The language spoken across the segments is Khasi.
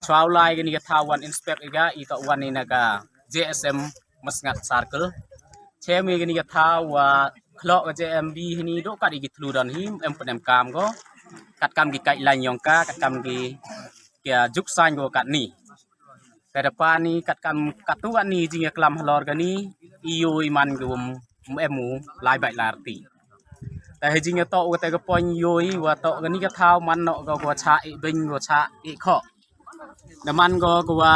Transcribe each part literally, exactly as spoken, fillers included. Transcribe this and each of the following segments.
Thaw lai kani ka thaw wan inspect ïa ka, i toh wan ïa na ka J S M Masngat Circle. Chem ïa kani ka thaw wa khlok ka J M B hini, dok kat ïa ki thlu don hi, em pyn em kam ko. Kat kam ki guideline yong ka, kat kam ki, ki juk sign ko kat ni. Te da pa ni kat kam kat tu kat ni jingïaklam halor kani, i ïoh i man ko um em u lai bai lar ti. Te hi jingïatoh u te ka point ïoh i wa toh kani ka thaw man noh ko, ko cha i bing ko cha i kho. Da man ko, ko wa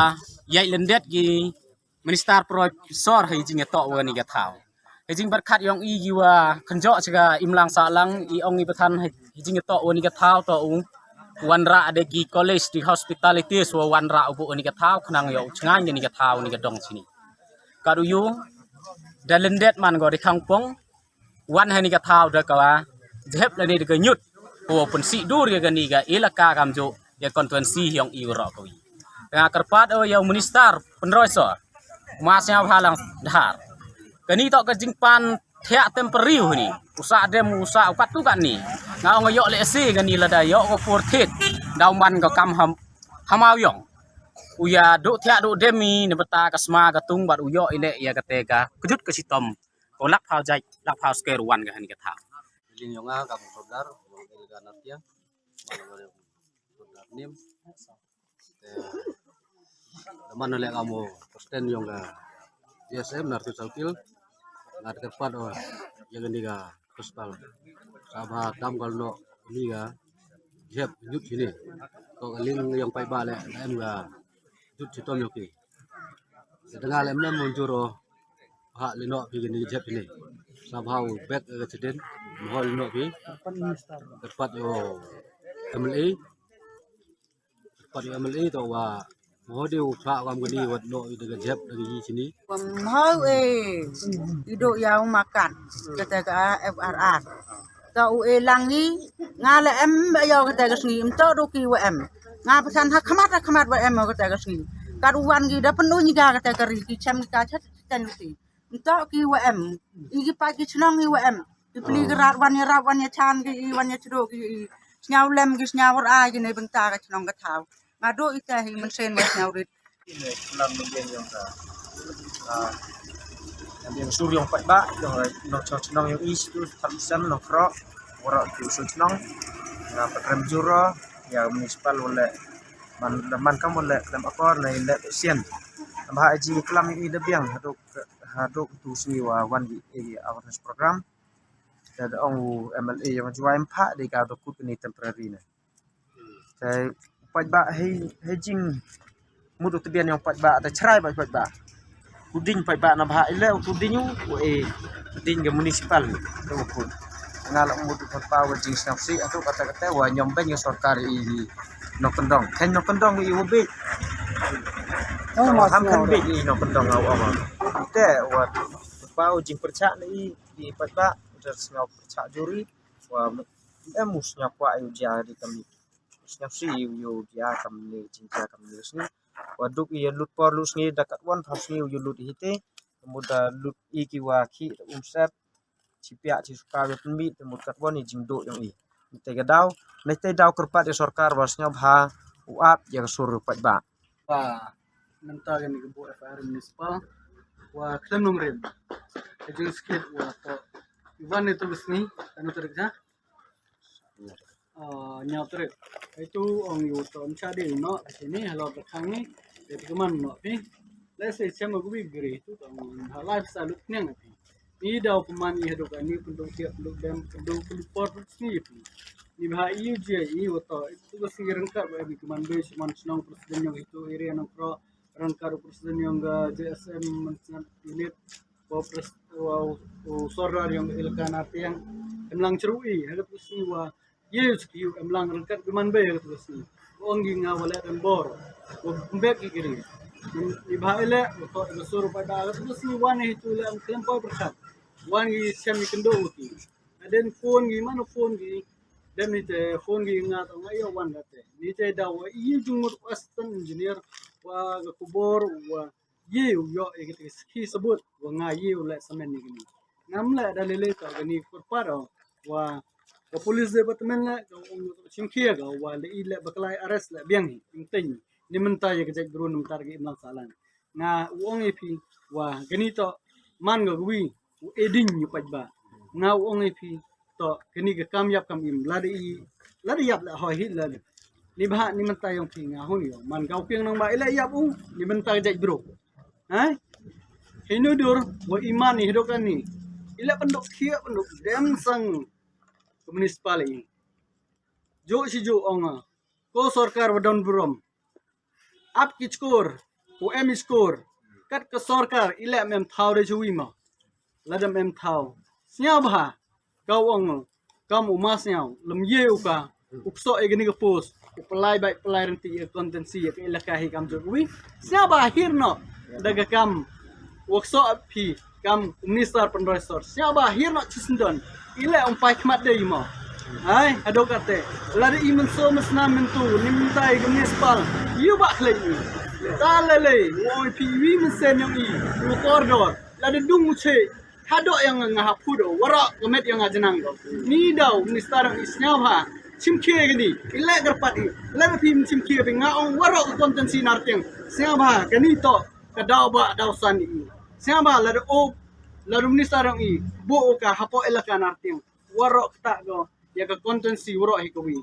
ïai lyndet ki Minister Professor hi jingïatoh wa kani ka thaw. Hi jingbat khat yong i ki wa kynjoh cha ka imlang sahlang, i ong i pathan hi jingïatoh wa kani ka thaw toh u wanrah de ki college, de hospitalities wa wanrah u bu kani ka thaw khnang ïoh u chngaiñ kani ka thaw kani ka dong chini. Kat u ïoh da lyndet man ko de khang pong wan hani ka thaw da ka wa jhep lane da ka ñiut ko pynsih dur ïa kani ka ilaka kamjooh ïa constituency yong i waroh kawi. Nga kyrpad o ïa u Minister Professor, ma sngewbha lang dhar. Kani toh ka jingpan thiah temporary hini. U sah dem, u sah u kat tu kat ni. Nga ong ïoh leh si kani lada ïoh ko por thied. Daw man ko kam ham, hamaw yong. U ïa duh thiah duh dem i ne bata ka sma ka tung bad u ïoh i leh ïa kate ka kjut ka shitom. Ko lak phaw jait, lak phaw sker wan ka hani ka thaw. Ling yong nga kam Sordar, yong Elga Nartia, man yong Sordar Nim. Te, da man le kam u president yong ka J S M Nartia Circle, nga te kyrpad o ïa kani ka hospital. Sa bha tam kal noh kani ka jhep ñiut hini. Ko ka liang yong paidbah le em ka jut chitom yong ki. Te da nga le em ne mynjur o ha le noh phi kani ka jhep hini. Sa bha u bek ka chiden mo ha le noh phi. Kyrpad o M L A. Kyrpad o M L A to wa mo de u cha kam kani wat noh i da ka jhep da ka yi chini. Kum hau e, i do ïa u makan kata ka F R R. To u e lang i, nga le em ba ïa kata ka sngi, em to do ki wa em. Nga pesan ha khmat ha khmat wa em kata ka sngi. Kat u wan ki da pynduh ñi ga kata ka ri, ki chem ki ka chat ten ti. Em to ki wa em. I ki pa ki chnong i wa em. Ki pli ki rat wan ïa rap wan ïa chan ki i wan ïa chdo ki i. Sñiaw lem ki sñiaw ra ki ne bynta ka chnong ka thaw. Nga do ita hi mynsen wa sñiaw rit. Ine klam ne yen yong ka. Ah, ne yen sur yong paidbah, yong nong chong chnong yong i situ, thar usan nong kro, wara ki sur chnong, nga patrem juro, ïa municipal wale, man, man kam wale, klem akor, na ile sien. Ba ha ji klam i da biang, haduk, haduk tu sngi wa wan di, eh, awareness program. Te da ong u M L A yong Jowai ym pha de ka da kut kani temporary ne. Te paidbah hei, hei jingmut u tbian yong paidbah te chrai ba paidbah. U ding paidbah na bha ile u ding u, u e, u ding ka municipal te u kut. Nga la mut u paidbah wa jingsngewsih atu kata kata wa ñiom beiñ ka sorkar i nongkyndong. Khein nongkyndong i u bit. Wa ham khein bit i nongkyndong nga u ong. Te wa paidbah u jingpyrchah na i, i paidbah u da sngewpyrchah juri. Wa em u sñiaw kwah ïa u jia di kam sñiaw si ïa u jia kam ne jingjia kam ne sngi. Wa duk ïa lut por lut sngi da katwon phaw sngi u ïa lut hi te. Mut da lut i ki wa ki da um sep. Chi piah chi suka ïa pynmih te mut katwon i jingduh yong i. Te ka daw ne te daw kyrpad ïa sorkar wa sñiaw bha u ap ïa ka sur paidbah. Wa mynta kani ka bu F I R municipal wa khlem nongrim. Ka jingskit wa to i wan ne tu sngi tanu tarik ja. Ah, ñiaw tarik. Itu ong yu to mcha de no sini halor da khang ni. Itu man no pi. Let's say chem agu bi gri tu to ha life sa lut nyang pi. Ni daw pynman i haduk ani pynduh tiap pynduh dem pynduh pynduh por sngi pi. Ni bha i u je i wa to itu ka sngi rengkat wa i kman be man chnong president yong itu area nong kro rengkat u president yong ka J S M man chnong unit wa pres wa u sordar yong ka ilka na tiang em lang chru i haduk sngi wa Yes, ki yu em lang rengkat ki man be ka tu sngi. Ong gi nga wa leh rembor. Wa bek ki kiri. I bha i leh, wa to i sur pa da ka tu sngi wan i tu leh am klem poi berkat. Wan gi sem i kendo ki. Aden phone gi man phone gi. Dem ni te phone gi nga to nga yo wan ka te. Ni te da wa i jung mut assistant engineer wa ka kubor wa Ye u yoh ïa kita ki sabut wa nga ye u leh samen ïa kini. Ngam leh da lele ta kani kyrpad wa ka police department leh ka ong chimkhia ka wa leh i leh baklai arrest leh biang hi. Ym teng. Ni mynta ïa ka jaitbru ni mynta ka imlang sahlang. Nga u ong ïa phi wa kani to man nga wi u edin ïa paidbah. Nga u ong ïa phi to kani ka kam ïap kam im lada i lada ïap la hoi hi lada. Ni bha ni mynta ïong phi nga hun ïong man ka u piang nang ba i la ïap u ni mynta ka jaitbru. Hai. Hinu dur wa iman i hidok ani. I la pendok khia pendok dem sang ka municipal i. Jo si jo ong ko sorkar wa don burom. Ap ki chkor u em i chkor. Kat ka sorkar i la em thaw re jui ma. Ladam em thaw. Sñiaw bha. Ka u ong kam u ma sñiaw lem ye u ka u kso e gani ka post u pelai bai pelai renti e kontensi e ka elaka hi kam jok wi. Sñiaw bha hir no da ka kam u kso phi kam minister pendoi sor. Sñiaw bha hir no chisendon ile ong pai khmat dei mo. Ai hadok ate lada i menso mesna mentu ni mentai ka municipal yu ba khlei i. Ta lele woi phi wi mensen yong i u kordor lada dung u che. Hadok yang nga hap hudo warok kemet yang nga jenang ko. Ni dau minister i sñiaw bha chimkhie gani ile gerpat i. Lada phi chimkhie bi nga ong warok kontensi nartiang sñiaw bha gani to ka dau ba dau san i. Sñiaw bha lada op lada minister i bo ka hapo elaka nartiang warok kata ko ya ka kontensi warok hi ko wi.